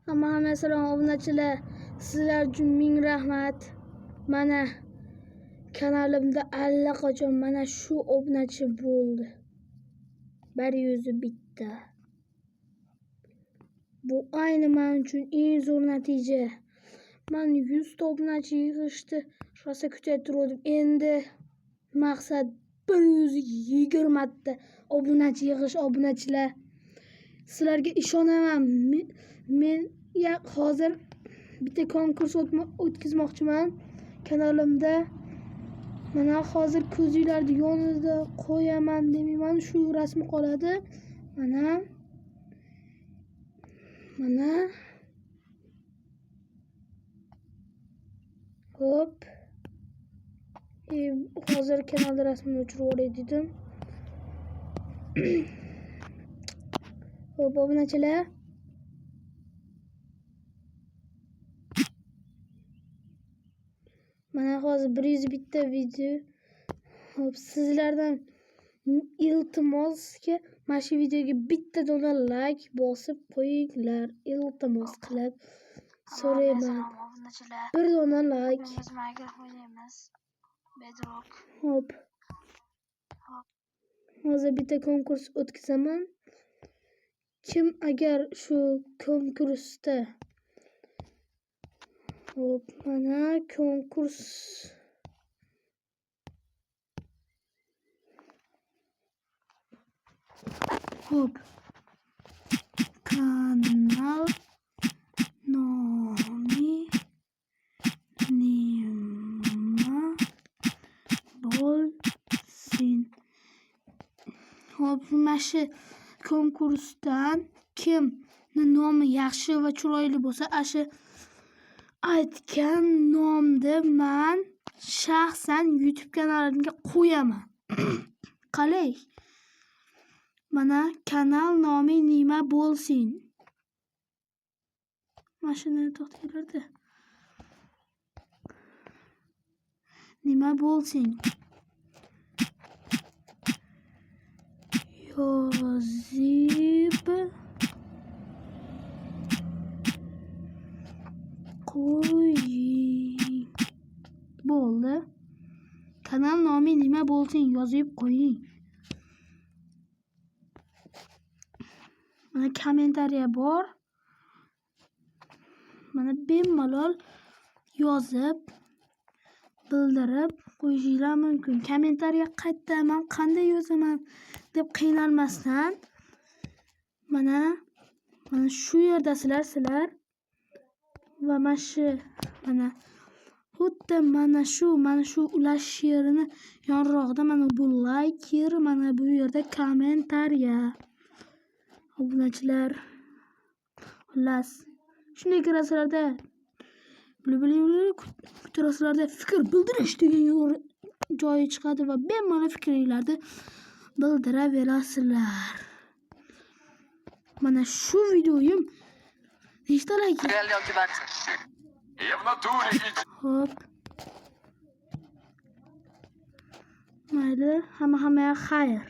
Hamma salom obunachilar. Sizlar uchun ming rahmat. Mana kanalimda allaqachon mana shu obunachi bo'ldi. 101 ta. Bu ayni men uchun eng zo'r natija. Men 100 ta obunachi yig'ishni rosa kutib turdim. Endi maqsad 120 ta obunachi yig'ish obunachilar. Sizlarga ishonaman. Men hozir bitta konkurs o'tkazmoqchiman kanalimda. Mana hozir ko'zinglarni yonida qo'yaman demayman, shu rasmi qoladi. Mana. Mana. Hop. Hozir kanalda rasmini o'chirib yuboray dedim. Hop, obunachilar. Mana hozir 101 ta video. Hop, sizlardan iltimosga mana shu videoga bitta dona like bosib qo'yinglar. Iltimos qilib so'rayman. Bir dona like. Biz Minecraft o'ynaymiz. Bedrock. Hop. Hozir bitta konkurs o'tkazaman. Kim agar shu konkursda, hop, mana konkurs hop kanal nomi nima bo'lsin. Hop, mana shu konkursdan kimni nomi yaxshi va chiroyli bo'lsa, ashu aytgan nomni men shaxsan YouTube kanalimga qo'yaman. Qalay? Mana kanal nomi nima bo'lsin? Mana shuni to'xtanglarda. Nima bo'lsin? Yozib qo'ying. Bo'ldi. Kanal nomi nima bo'lsin yozib qo'ying. Mana kommentariya bor. Mana bemalol yozib bildirib qo'yishinglar mumkin. Kommentariya qayerda, men qanday yozaman deb qiynalmasdan mana shu yerdasizlar sizlar va mana shu mana xuddi mana shu ulashish yerini yonrog'ida mana bu like yeri, mana bu yerda kommentariya. Obunachilar, xullas shunday kirasizlarda kuturasizlarda fikr bildirish degan joyi chiqadi va bemalol fikringlarni bildiraverasizlar. Mana shu videoyim nechta like? Hop. Mayli, hamma xayr.